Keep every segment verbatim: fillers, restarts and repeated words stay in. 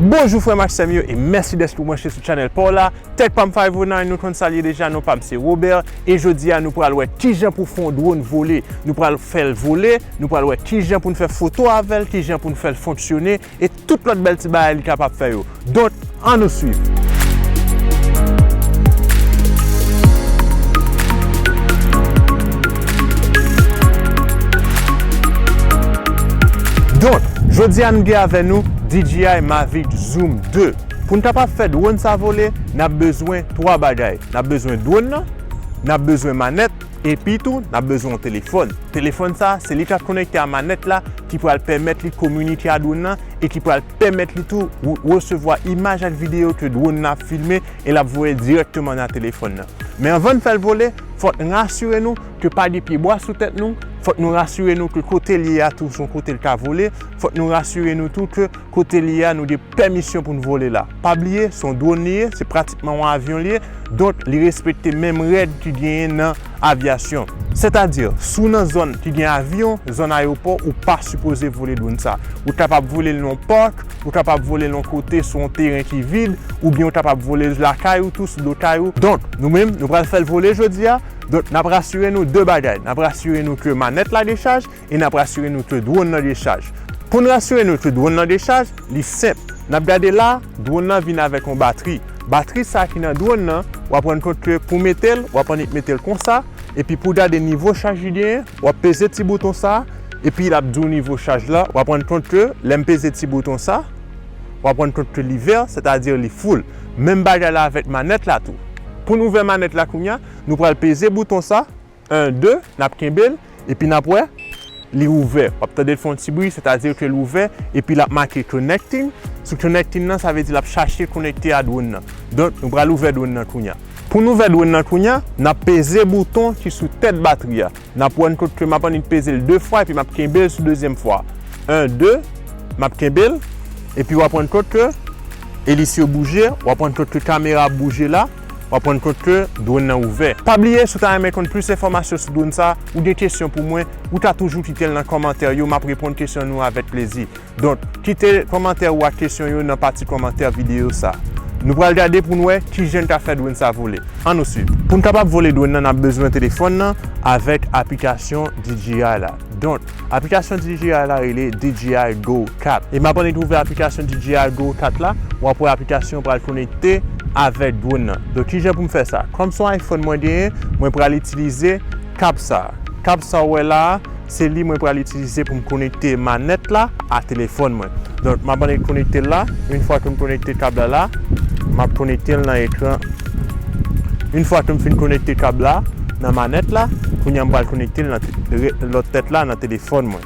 Bonjou frè m ak sè m yo, e mèsi dèske w branche sou channel pa w la. Tech Pam Five oh nine, nou konn sa l ye deja, non pa m se Robert, e jodi a nou pral wè kijan pou fè yon drone vole. Nou pral fè l vole, nou pral wè kijan pou n fè foto avè l, kijan pou n fè l fonksyone, e tout lòt bèl ti bagay li kapab fè yo. Donk, ann nou swiv. Donk, jodi a nou gen avè nou D J I Mavic Zoom de. Pou n kapab fè drone sa vole, n ap bezwen twa bagay. N ap bezwen drone nan, n ap bezwen manèt, epi tou, n ap bezwen yon telefòn. Telefòn sa, se li k ap konekte a manèt la, ki pral pèmèt li kominike a drone nan, e ki pral pèmèt li tou re-, resevwa imaj ak videyo ke drone nan ap filme, e l ap voye dirèkteman nan telefòn nan. Men anvan n fè l vole, fòk n rasire nou ke pa gen pyebwa sou tèt nou, fòk nou rasire nou ke kote l ye a tou se yon kote l ka vole, fòk nou rasire nou tou ke kote l ye a nou gen pèmisyon pou n vole la. Pa bliye, se yon drone li ye, se pratikman yon avyon li ye, donk li respekte menm règ ki genyen nan avyasyon. Sètadi, si w nan zòn ki gen avyon, zòn ayewopò, ou pa sipoze vole drone sa. Ou kapab vole l nan yon park, ou kapab vole l yon kote sou yon teren ki vid, oubyen ou kapab vole l lakay ou tou, sou do kay ou. Donk, nou menm, nou pral fè l vole jodi a. Donk, n ap rasire nou de bagay. N ap rasire nou ke manèt la dechaj e n ap rasire nou ke drone nan dechaj. Pou n rasire nou ke drone nan dechaj, li senp. N ap gade la, drone nan vin avèk yon batri. Batri sa ki nan drone nan, w ap rann kont ke pou mete l, w ap annik mete l konsa, epi pou gade nivo chaj li genyen, w ap peze ti bouton sa, epi l ap di w nivo chaj la, w ap rann kont ke lè m peze ti bouton sa, w ap rann kont ke li vè, sètadi li full. Menm bagay la avèk manèt la tou. Pou n ouvè manèt la kounye a, nou pral peze bouton sa, en, de, n ap kenbe l, epi n ap wè, li ouvè. W ap tande l fè yon ti bri, sètadi ke l ouvè, epi l ap make connecting. Sou connecting nan, sa vle di l ap chache konekte a drone nan. Donk, nou pral ouvè drone nan kounye a. Pou n ouvè drone nan kounye a, n ap peze bouton ki sou tèt batri a. N ap rann kont ke m ap annik peze l de fwa, epi m ap kenbe l sou dezyèm fwa. En, de, m ap kenbe l, epi w ap rann kont ke elis yo bouje, w ap rann kont ke kamera ap bouje la, w ap rann kont ke drone nan ouvè. Pa bliye, si w ta renmen konn plis enfòmasyon sou drone sa, ou gen kesyon pou mwen, ou ka toujou kite l nan kòmantè yo, m ap reponn kesyon nou avèk plezi. Donk, kite kòmantè ou ak kesyon yo nan pati kòmantè videyo sa. Nou pral gade pou n wè kijan n ka fè drone sa vole. Ann nou swiv. Pou n kapab vole drone nan, n ap bezwen telefòn nan avèk aplikasyon D J I la. Donk, aplikasyon D J I la rele D J I Go kat. E m ap annik ouvè aplikasyon D J I Go kat la, w ap wè aplikasyon an pral konekte avèk drone nan. Donk, kijan pou m fè sa? Kòm se yon iPhone mwen genyen, mwen pral itilize kab sa. Kab sa w wè la a, se li mwen pral itilize pou m konekte manèt la a telefòn mwen. Donk, m ap annik konekte l la. Yon fwa ke m konekte kab la la, m ap konekte l nan ekran. Yon fwa ke m fin konekte kab la nan manèt la, kounye a m pral konekte l nan te-, re-, lòt tèt la nan telefòn mwen.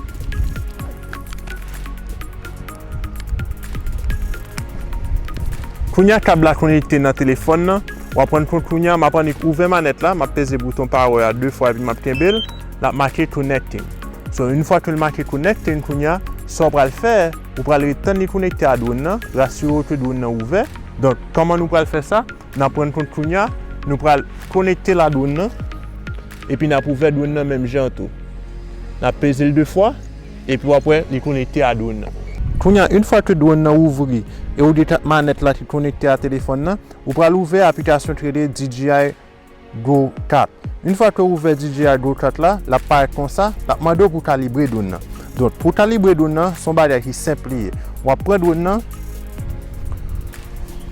Kounye a kab la konekte nan telefòn nan, w ap rann kont kounye a, m ap annik ouvè manèt la, m ap peze bouton power a de fwa epi m ap kenbe l, l ap make connecting. So, yon fwa ke l make connecting kounye a, sa w pral fè, ou pral ret tann li konekte a drone nan, rasire w ke drone nan ouvè. Donk, kòman nou pral fè sa? N ap rann kont kounye a, nou pral konekte l a drone nan, epi n ap ouvè drone nan menm jan tou. N ap peze l de fwa, epi w ap wè li konekte a drone nan. Kounye a, yon fwa ke drone nan ouvri, e ou gen kat manèt la ki konekte a telefòn nan, ou pral ouvè aplikasyon ki rele D J I Go kat. Yon fwa ke w ouvè D J I Go kat la, l ap parèt konsa, l ap mande w pou kalibre drone nan. Donk, pou kalibre drone nan, se yon bagay ki senp li ye. W ap pran drone nan,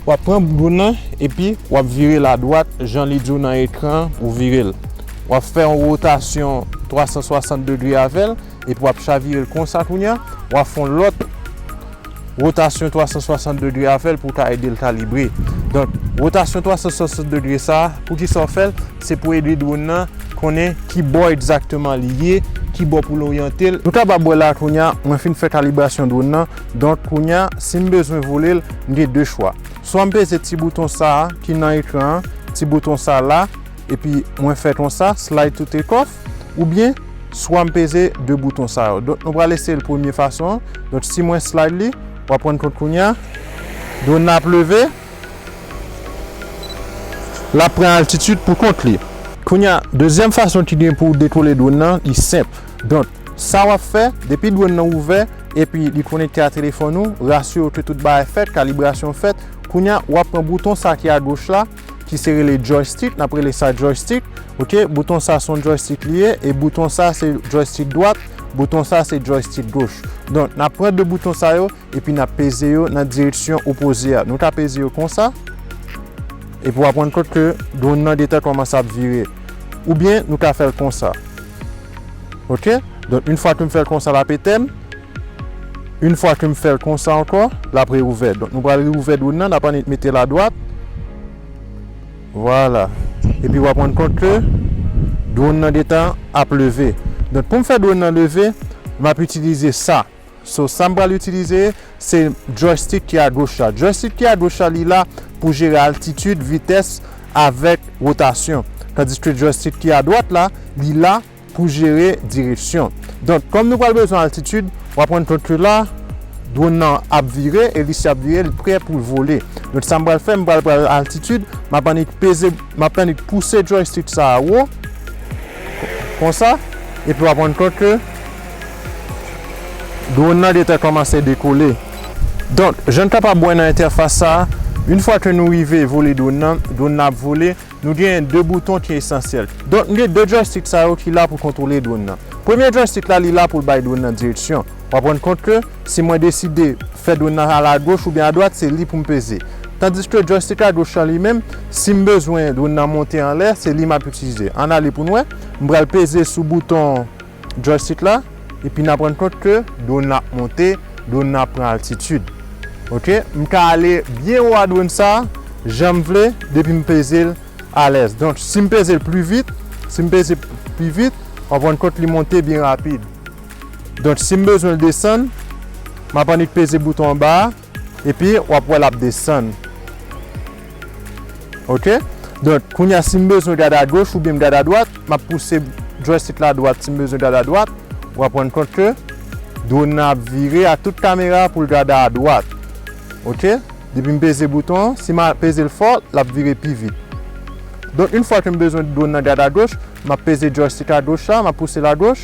w ap pran drone nan, epi w ap vire l adwat, jan li di w nan ekran an, ou vire l. W ap fè yon wotasyon twa san swasant degre avè l, epi w ap chavire l konsa kounye a, w ap fè yon lòt wotasyon twa san swasant degre avè l pou w ka ede l kalibre. Donk, wotasyon twa san swasant degre sa a, poukisa w fè l? Se pou ede drone nan konnen ki bò egzakteman li ye, ki bò pou l oryante l. Nou kapab wè la kounye a, mwen fin fè kalibrasyon drone nan. Donk, kounye a, si m bezwen vole l, m gen de chwa. Swa m peze ti bouton sa a ki nan ekran an, ti bouton sa a la, epi mwen fè konsa, slide to take off, oubyen swa m peze de bouton sa yo. Donk, nou pral eseye l premye fason an. Donk, si mwen slide li, w ap rann kont kounye a, drone nan ap leve, l ap pran altitid pou kont li. Kounye a, dezyèm fason ki gen pou w dekole drone nan, li senp. Donk, sa w ap fè, depi drone nan ouvè, epi li konekte a telefòn ou, rasire w ke tout bagay fèt, kalibrasyon fèt. Kounye a, w ap pran bouton sa ki agoch la, ki se rele joystick, n ap rele sa joystick, oke? Bouton sa se yon joystick li ye, e bouton sa se joystick dwat, bouton sa se joystick goch. Donk, n ap pran de bouton sa yo, epi n ap peze yo nan direksyon opoze a. Nou ka peze yo konsa, epi w ap rann kont ke dwòn nan gentan kòmanse ap vire. Oubyen, nou ka fè l konsa. Oke? Donk, yon fwa ke m fè l konsa, l ap etenn. Yon fwa ke m fè l konsa ankò, l ap reouvè. Donk, nou pral reouvè dwòn nan, n ap annik mete l adwat. Vwala. Epi w ap rann kont ke dwòn nan gentan ap leve. Donk, pou m fè dwòn nan leve, m ap itilize sa. So, sa m pral itilize, se joystick ki agoch la. Joystick ki agoch la, li la pou jere altitid, vitès, avèk wotasyon. Tandiske joystick ki adwat la, li la pou jere direksyon. Donk, kòm nou pral bezwen altitid, w ap rann kont ke la, dwòn nan ap vire, elis ap vire, li prè pou l vole. Donk, sa m pral fè, m pral pran altitid, m ap annik peze, m ap annik pouse joystick sa a wo, konsa, epi w ap rann kont ke dwòn nan gentan kòmanse dekole. Donk, jan n kapab wè nan entèfas sa a, yon fwa ke nou rive vole dwòn nan, dwòn nan ap vole, nou gen de bouton ki esansyèl. Donk, nou gen de joystick sa yo ki la pou kontwole dwòn nan. Premye joystick la, li la pou l bay dwòn nan direksyon. W ap rann kont ke si mwen deside fè dwòn nan al agoch oubyen adwat, se li pou m peze. Tandiske joystick agoch lan li menm, si m bezwen dwòn nan monte anlè, se li m ap itilize. Ann ale pou n wè. M pral peze sou bouton joystick la, epi n ap rann kont ke dwòn nan ap monte, dwòn nan ap pran altitid. Oke? M ka ale byen wo a dwòn sa, jan m vle, depi m peze l alèz. Donk, si m peze l pli vit, si m peze pli vit, w ap rann kont li monte byen rapid. Donk, si m bezwen l desann, m ap annik peze bouton anba a, epi w ap wè l ap desann. Oke? Donk, kounye a, si m bezwen gade agoch oubyen m gade adwat, m ap pouse joystick la adwat si m bezwen gade adwat. W ap rann kont ke dwòn nan ap vire ak tout kamera pou l gade adwat. Oke? Depi m peze bouton an, si m a peze l fò, l ap vire pi vit. Donk, yon fwa ke m bezwen dwòn nan gade agoch, m ap peze joystick agoch la, m ap pouse l agoch,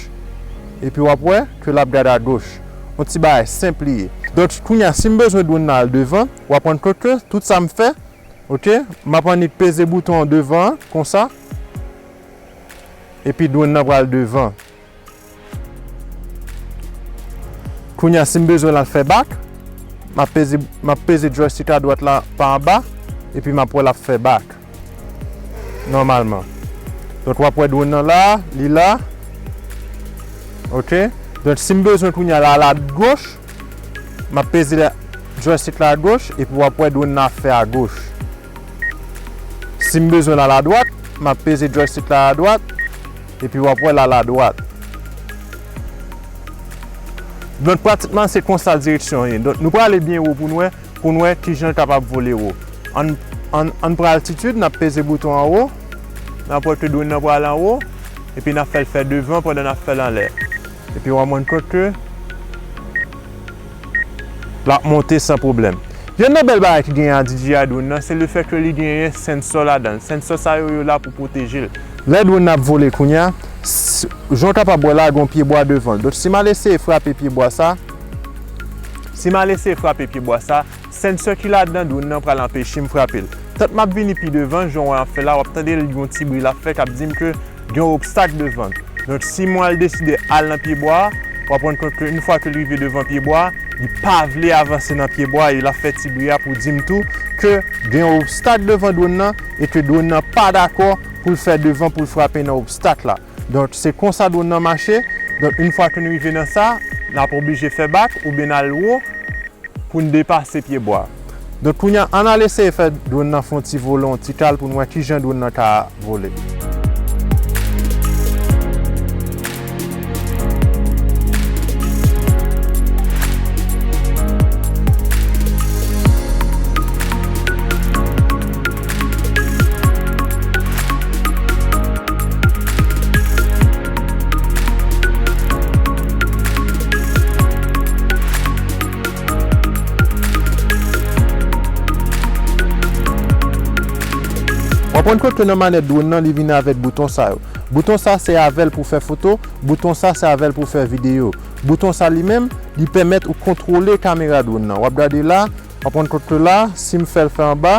epi w ap wè ke l ap gade agoch. Yon ti bagay senp li ye. Donk, kounye a, si m bezwen dwòn nan al devan, w ap rann kont ke tout sa m fè, oke, m ap annik peze bouton an devan an, konsa, epi dwòn nan pral devan. Kounye a, si m bezwen l al fè bak, m ap peze, m ap peze joystick adwat la pa anba, epi m ap wè l ap fè bak. Nòmalman. Donk, w ap wè dwòn nan la, li la. Oke? Donk, si m bezwen kounye a l al agoch, m ap peze la, joystick la agoch, epi w ap wè dwòn nan ap fè agoch. Si m bezwen l al adwat, m ap peze joystick la adwat, epi w ap wè l al adwat. Donk, pratikman, se konsa direksyon an ye. Donk, nou prale byen wo pou n wè, pou n wè kijan l kapab vole wo. Ann, ann, ann pran altitid, n ap peze bouton anwo, n ap wè ke dwòn nan pral anwo, epi n ap fè l fè devan pandan n ap fè l anlè. Epi w ap rann kont ke l ap monte san pwoblèm. Yonn nan bèl bagay ki genyen ak D J I dwòn nan, se lefèt ke li genyen sensò ladan l. Sensò sa yo, yo la pou pwoteje l. Lè dwòn nan ap vole kounye a, s-, jan w kapab wè la, gen yon pyebwa devan l. Donk, si m al eseye frape pyebwa sa, si m al eseye frape pyebwa sa, sensò ki ladan dwòn nan pral anpeche m frape l. Tank m ap vini pi devan, jan w wè m ap fè la, w ap tande l, yon ti bri l ap fè k ap di m ke gen yon obstak devan l. Donk, si mwen al deside al nan pyebwa a, w ap rann kont ke yon fwa ke l rive devan pyebwa a, li pa vle avanse nan pyebwa a, e l ap fè ti bri a pou di m tou ke gen yon obstak devan dwòn nan e ke dwòn nan pa dakò pou l fè devan pou l frape nan obstak la. Donk, se konsa dwòn nan mache. Donk, yon fwa ke n rive nan sa, n ap oblije fè bak oubyen n al wo pou n depase pyebwa. Donk, kounye a, ann al eseye fè dwòn nan fè yon ti vole, yon ti kal pou n wè kijan dwòn nan ka vole. W ap rann kont ke nan manèt dwòn nan, li vin avèk bouton sa yo. Bouton sa, se avè l pou fè foto, bouton sa, se avè l pou fè videyo. Bouton sa li menm, li pèmèt ou kontwole kamera dwòn nan. W ap gade la, w ap pran kontwòl la, si m fè l fè anba,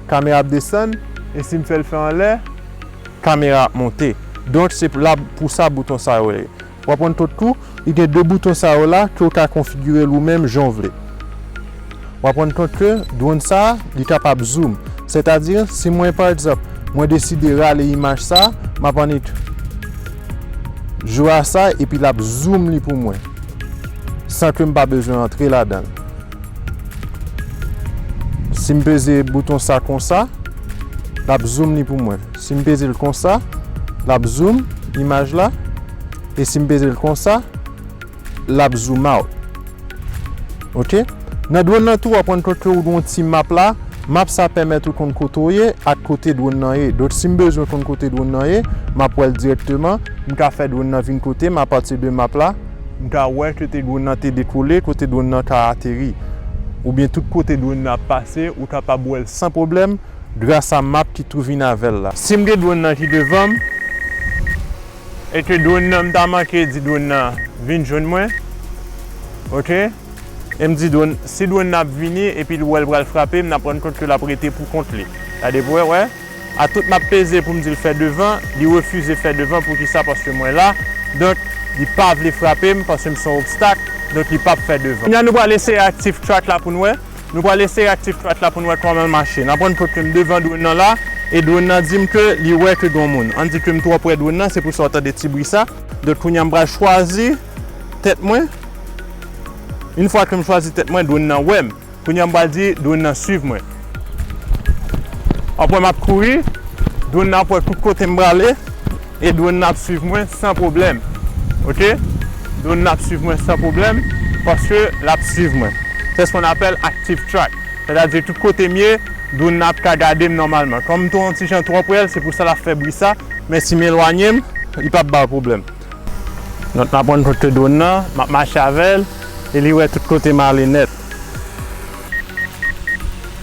kamera ap desann, e si m fè l fè anlè, kamera ap monte. Donk, se pou la, pou sa bouton sa yo ye. W ap rann kont tou, li gen de bouton sa yo la ke w ka konfigire l ou menm jan w vle. W ap rann kont ke dwòn sa, li kapab zoom. Sètadi, si mwen, pa egzanp, mwen deside rale imaj sa, m ap annik jwe a sa, epi l ap zoom li pou mwen, san ke m pa bezwen antre ladan l. Si m peze bouton sa konsa, l ap zoom li pou mwen. Si m peze l konsa, l ap zoom imaj la. E si m peze l konsa, l ap zoom out. Oke? Nan dwòn nan tou, w ap rann kont ke w gen yon ti map la. Map sa pèmèt ou konn kote w ye ak kote dwòn nan ye. Donk, si m bezwen konn kote dwòn nan ye, m ap wè l dirèkteman. M ka fè dwòn nan vin kote m apati de map la. M ka wè kote dwòn nan te dekole, kote dwòn nan ka ateri. Oubyen tout kote dwòn nan ap pase, ou kapab wè l san pwoblèm gras a map ki tou vin avè l la. Si m gen dwòn nan ki devan m, e ke dwòn nan, m ta manke di dwòn nan vin jwenn mwen, oke? E m di dwòn, si dwòn nan ap vini epi l wè l pral frape m, n ap rann kont ke l ap rete pou kont li. Gade pou wè, wè. A tout m ap peze pou m di l fè devan, li refize fè devan. Poukisa? Paske mwen la. Donk, li pa vle frape m paske m se yon obstak. Donk, li p ap fè devan. Kounye a, nou pral eseye Active Track la pou n wè. Nou pral eseye Active Track la pou n wè kòman l mache. N ap rann kont ke m devan dwòn nan la, e dwòn nan di m ke li wè ke gen yon moun. Ann di ke m twò prè dwòn nan, se pou sa w tande ti bri sa. Donk, kounye a, m pral chwazi tèt mwen. Yon fwa ke m chwazi tèt mwen, dwòn nan wè m. Kounye a, m pral di dwòn nan swiv mwen. W ap wè m ap kouri, dwòn nan ap wè tout kote m prale, e dwòn nan ap swiv mwen san pwoblèm. Oke? Dwòn nan ap swiv mwen san pwoblèm, paske l ap swiv mwen. C'est ce qu'on appelle active track. Sètadi tout kote m ye, dwòn nan ap ka gade m nòmalman. Kòm m tou yon ti jan twò prè l, se pou sa l ap fè bri sa, men si m elwanye m, li p ap ba l pwoblèm. Donk, n ap rann kont ke dwòn nan, m ap mache avè l, e li wè tout kote m ale nèt.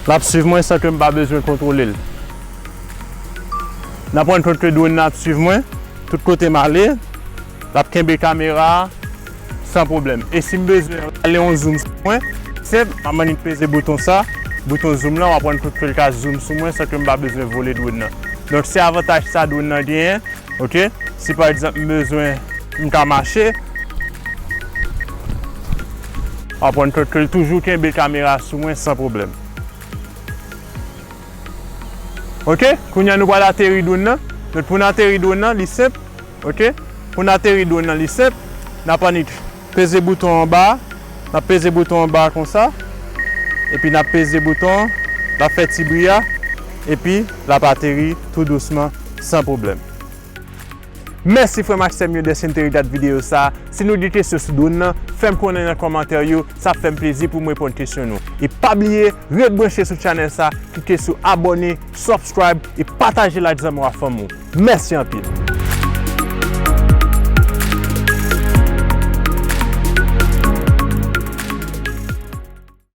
L ap swiv mwen san ke m pa bezwen kontwole l. N ap rann kont ke dwòn nan ap swiv mwen, tout kote m ale, l ap kenbe kamera a san pwoblèm. E si m bezwen rale yon zoom sou mwen, senp, m ap annik peze bouton sa, bouton zoom lan, w ap rann kont ke l ka zoom sou mwen san ke m pa bezwen vole dwòn nan. Donk, se avantaj sa dwòn nan genyen. Oke? Si pa egzanp m bezwen, m ka mache, w ap rann kont ke l toujou kenbe kamera sou mwen san pwoblèm. Oke? Kounye a nou pral ateri dwòn nan. Donk pou n ateri dwòn nan, li senp. Oke? Pou n ateri dwòn nan, li senp. N ap annik peze bouton anba a. N ap peze bouton anba a konsa. Epi n ap peze bouton an. L ap fè ti bri a. Epi l ap ateri tou dousman, san pwoblèm. Mèsi frè m ak sè m yo dèske n te regade videyo sa a. Si nou gen kesyon sou dwòn nan, fè m konnen nan kòmantè yo, sa ap fè m plezi pou m reponn kesyon nou. E pa bliye, ret branche sou chanèl sa, klike sou abòne, subscribe e pataje l ak zanmi w ak fanmi w. Mèsi anpil!